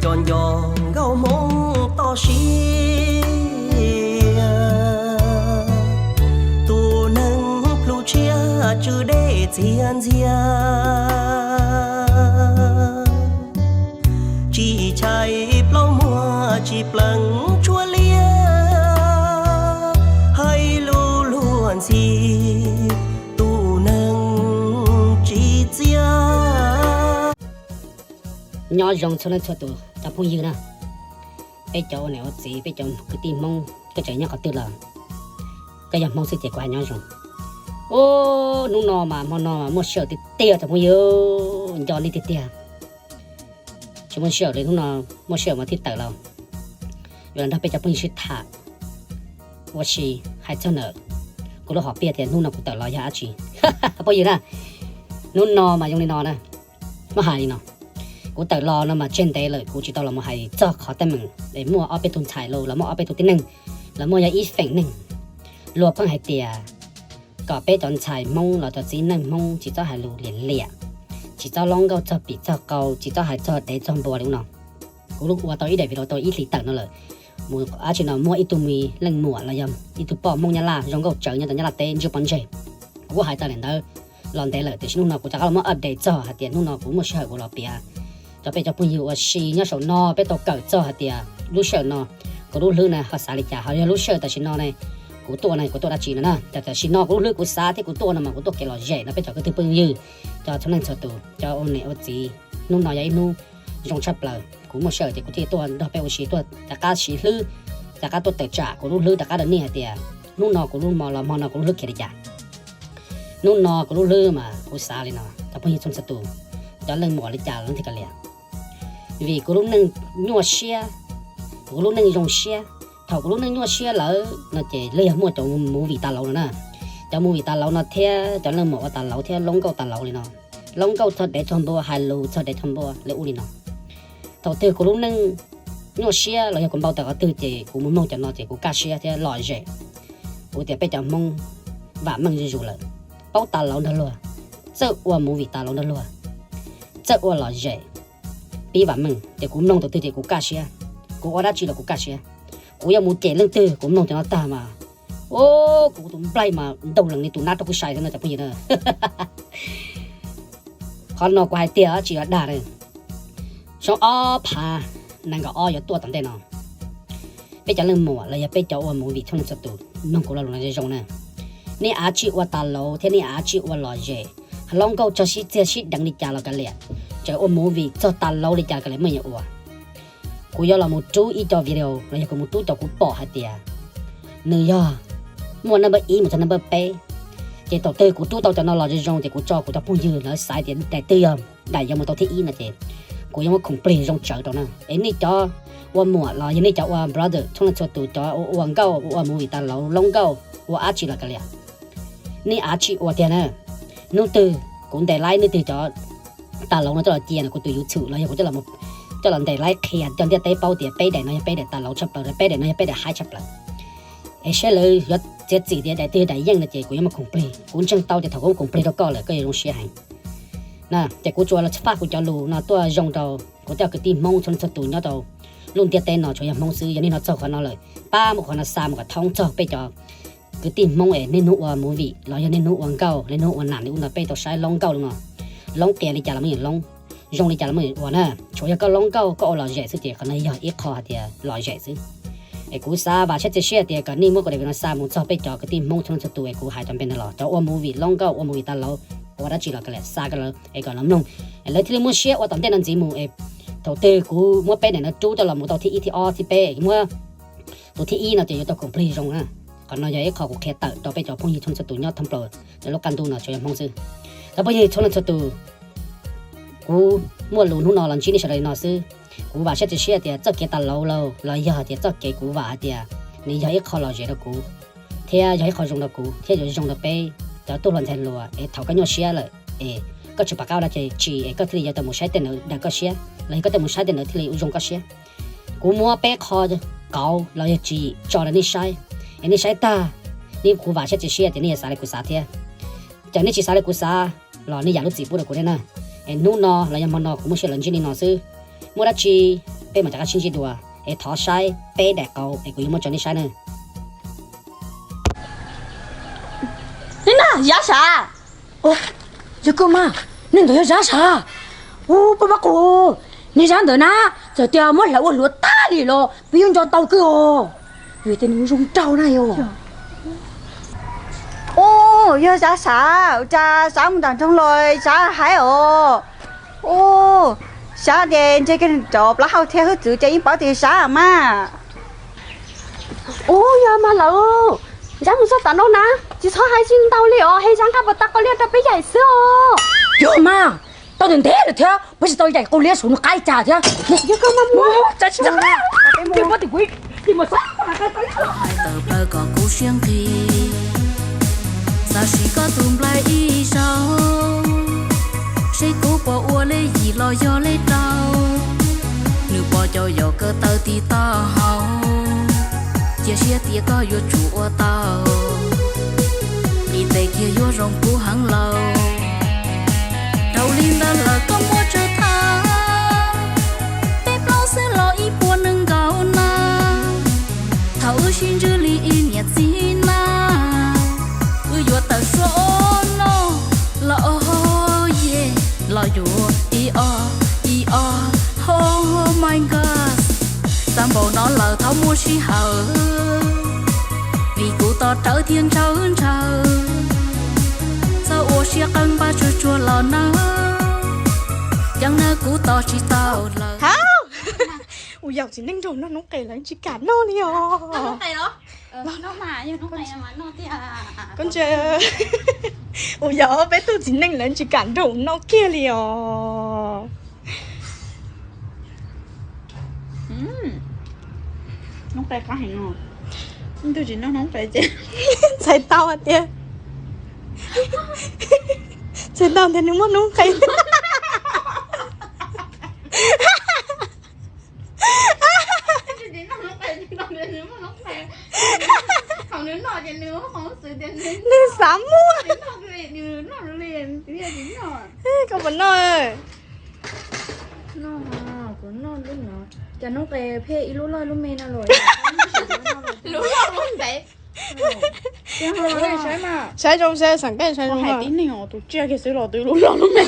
Cov nco nkauj Hmoob toj siab, tus neeg plhu tshiab tsw dej txias ntxias, tsis chais plaub muag tsis pleev tshuab liab, hais lus luag ntxhi tus neeg tsis txiab. Nyob zoo txhua leej txhua tus cov phooj ywg na, peb cov ua niam ua txiv, peb cov kwv tij Hmoob, koj tseem nyob qhov twg los koj yog Hmoob xwb ces kuv hais nyob zoo. Ub, hnub no mas hmo no mas muaj sij hawm tiag tiag cov phooj ywg, nco nej tiag tiag. Tsis muaj sij hawm li, hnub no muaj sij hawm mas thiaj tawm los, yuav los nrog peb cov phooj ywg sib tham ua si hais txog ntawm kuv lub hom phiaj tias hnub no kuv tawm los yog dab tsi. Phooj ywg na, hnub no mas zoo li no na, muab hais li no, kuv tawm los no mas tseg ntev lawm, kuv tsis tau los mus hais txog qhov teeb meem es muaj ob peb tug ntxhais los, los muaj ob peb tug tib neeg, los muaj yog ib feem neeg luag pheej hais tias kom peb cov ntxhais Hmoob los cov txiv neej Hmoob tsis txhob hais lus liam liam, tsis txhob hloov nkauj txog pim txog qau, tsis txhob hais txog dev txog npua li ub no. Kuv ua tau ib daim video tau ib hlis tawm no lawm, mus dab tsi no muaj ib tug me leej muam los yog ib tug poj Hmoob Nyab Laj zoo nkauj tsawv nyob tom Nyab Laj teb ntswj pob ntseg. Kuv kuj hais tau li ntawd los ntev lawm, tiam sis hnub no kuv rov qab los muab update txog hais tias hnub no kuv muaj sij hawm kuv los piav rau peb cov phooj ywg ua si nyob saum no, peb tau kawm txog hais tias lub sij hawm no kuv lub hlwb na ho xav li cas, ho yog lub sij hawm tam sim no ne kuv tuaj ne kuv tuaj dab tsi no na. Tam sim no kuv lub hlwb kuv xav thiab kuv tuaj no mas kuv tuaj kev lom zem no peb cov kwv tij phooj ywg, cov txhua leej txhua tus, cov ua niam ua txiv, hnub no yog ib hnub zoo tshaj plaws, kuv muaj sij hawm ces kuv thiaj tuaj nrog peb ua si, tuaj rov qab siv hlwb, rov qab tuaj tawm tsam kuv lub hlwb rov qab rau nej hais tias hnub no kuv lub hmo los hmo no kuv lub hlwb khiav li cas. Hnub no kuv lub hlwb mas kuv xav li no, cov phooj ywg txhua txhua tus, cov leej muam li cas los thiaj kav liam, vim kuv lub neej nyuaj siab, kuv lub neej zoo siab. Thaum kuv lub neej nyuaj siab lawm no ces los yog muaj cov movie tas lauv no na, cov movie tas lauv no thiab cov leej muam ua tas lauv thiab hloov nkauj tas lauv li no, hloov nkauj txog dev txog npua, hais lus txog dev txog npua li ub li no. Thaum twg kuv lub neej nyuaj siab los yog kuv npau taws qhov twg ces kuv mus mloog cov no ces kuv kaj siab thiab lom zem. Kuv tias peb cov Hmoob vam meej zuj zus lawm, paub tas lauv nrog luag, txawj ua movie tas lauv nrog luag, txawj ua lom zem, pib vam meej ces kuv mloog thaum twg ces kuv kaj siab, kuv ua dab tsi los kuv kaj siab. Kuv yuav mus cem leej twg kuv mloog cov no tag mas, o, kuv tus nplaig mas ntaug lees li tus nab rau kuv sai xwb no cov phooj ywg na. Qhov no kuv hais tiag tsis yog dag na. Xyoo ob phav nees nkaum ob yuav tuaj tom ntej no, peb cov leej muam los yog peb cov ua movie txhua leej txhua tus, mloog kuv lo lus no zoo zoo na. Nej av tsij ua tas lauv thiab nej av tsij ua lom zem, hloov nkauj txog sib txiag sib deev li cas los kav liam, tseem ua movie txog tas lauv li cas kav liam, muaj yeej ua. Kuv yuav los mus rub ib co video los yog kuv mus rub cov kuv pom hais tias nws yog muaj number ib mus txog number peb. Ces thaum twg kuv rub tau cov no los zoo zoo ces kuv tso kuv cov phooj ywg lawv xaiv tias daim twg yog daim yuav mus tau thib ib no ces kuv yuav muab khoom plig zoo tsawv rau na. Es nej cov ua muam los yog nej cov ua brother txhua leej txhua tus, cov ua ua nkauj ua movie tas lauv, hloov nkauj ua dab tsi los kav liam, nej av tsij ua tiag na. Hnub twg kuv ntes laib hnub twg cov tas lauv no coj los cia no kuv tus YouTube los yog kuv coj los ntes laib qhia coj ntiaj teb paub tias peb daim no yog peb daim tas lauv tshaj plaws, peb daim no yog peb daim haib tshaj plaws. Es seb lawv yuav txiav txim tias daim twg daim yeej no ces kuv yuav muab khoom plig. Kuv ntseeg tau tias thaum kuv muab khoom plig rau koj lawm koj yuav zoo siab heev. Ces kuv tsuas los faj kuv cov lus no tuaj zoo rau kuv tej kwv tij Hmoob txhua leej txhua tus nyob rau lub ntiaj teb no tsuas yog Hmoob xwb. Yog nej hnov txog qhov no lawm, pab muab qhov no xa mus kom thoob txog peb cov kwv tij Hmoob es niaj hnub ua movie los yog niaj hnub ua nkauj, niaj hnub ua nam li ub no, peb tau saib hloov nkauj li no, hloov qias li cas los muaj yeej hloov, zoo li cas los muaj yeej ua na. Tsuas yog koj hloov nkauj koj ua lom zem xwb ces qhov no yog ib qho hais tias lom zem xwb. Es kuv xav vam siab txiav siab tias kom nej muab kuv daim video no xa mus txog peb cov kwv tij Hmoob txhua leej txhua tus es kuv hais cov npe no los cov ua movie, hloov nkauj ua movie tas lauv, ua dab tsi los kav liam, xa rau lawv es kom lawv mloog, es lawv thiaj li muaj siab ua tom ntej no ntxiv mus es thaum twg kuv muab peb daim no rub coj los mus tau thib ib thib ob thib peb, muab tus thib ib no ces yuav tau khoom plig zoo na. Qhov no yog ib qho kuv qhia tawm rau peb cov phooj ywg txhua leej txhua tus nyob thoob plaws cov lub qab ntuj no tsuas yog Hmoob xwb. Cov phooj ywg txhua leej txhua tus, kuv muaj lus hnub no los ntsib nej sawv daws li no xwb. Kuv vam siab txiav siab tias txoj kev tas lauv los yog tias txoj kev kuv vam hais tias nws yog ib qho lom zem rau kuv, thiab yog ib qho zoo rau kuv thiab yuav zoo rau peb cov tub hluas ntxhais hluas es thaum koj nyuaj siab lawm es koj tsis pom qab ua dab tsi es koj thiaj li yuav tau mus saib tej ntawd daws koj siab los yog koj tau mus saib tej ntawd thiaj li ua zoo koj siab. Kuv muab peb qho qauv los yog tsim tso rau nej saib, es nej saib tag, nej, kuv vam siab txiav siab tias nej yuav xav li kuv xav thiab. Ces nej tsis xav li kuv xav los nej yam lub txim pub rau kuv thiab na. Es hnub no los yog hmo no kuv muaj sij hawm los ntsib li no xwb. Muaj dab tsi peb mam rov qab sib ntsib dua, es thov saib peb daim qau es kuv yuav muab tso nej saib nawb. Neb na, Zab sav? Yog koj mas, neeg ntawd yog Zab sav? Ub, pab pab qus, niag Zab ntawd na, txawm tias muab hlawv ua hluav tag li los peb yuav nco tau kawg os. Vim tias nws zoo nraug na yog. Ub, yog Zab sav, ua cas Zab mus nram nroog los Zab hais os? Ub, Zab ces ntshe koj rov plaub hau thiab hwj txwv ces yeej paub tias Zab mas. Ub, yog mas lawm, Zab mus txog tom no na, tsis txhob hais tsis ntau li os, hais Zab nqa pas tas qos liaj rau peb yaim xwb os. Yog mas, tau ntev ntev lawm thiab peb tsis tau yaim qau liab saum nws qaib cas thiab. Yog koj mas mus, tsis tau, peb mus tim kuv, tim mus xwb. Hais tawm plaws kom kuv siab nqhis, xav sim koj tus nplaig ib zaug, seb kuv puas ua lej yim los yog lej rau. Nws pom cov yaum kawm tawm tim taub hau, cia siab tias koj yuav tsum ua tau, nqis tes kiag yuav zoo kub heev lawm. Dhau li ntawd lawm koj muab tsawg thaj, peb plaub xwb los ib puas nees nkaum na. Thaum wb sib ntsib li ib niam txiv na, wb yuav tawm suab ob no los ob ye, los yuav ib ob ib ob, oh my God. Txawm npaum no lawm thaum muaj sij hawm, vim kuv tos rawv thiab ntshaw ntshaw, txawm ua siab qeeb npaj tsuag tsuag los nawb, ceev na kuv tos tsis tau lawm. Ua yog txiv neej nrog noj noob qes lawv tsis kam noj li os. Ua yog peb tug txiv neej lawv tsis kam nrog noj kiag li os. Noob qes qab heev os. Tsis noj noob qes ces txhais tau tias, txhais tau tias nws muaj noob qes. Nws xav muaj. Koj puas noj? Kuv noj lub no. Cas noob qes pheej ib lub loj lub me no los. Lub loj lub ntev. Saib zoo, saib, xam qej saib zoo. Hais tib neeg os, tus tsiaj kiag xwb los twb lub loj lub me.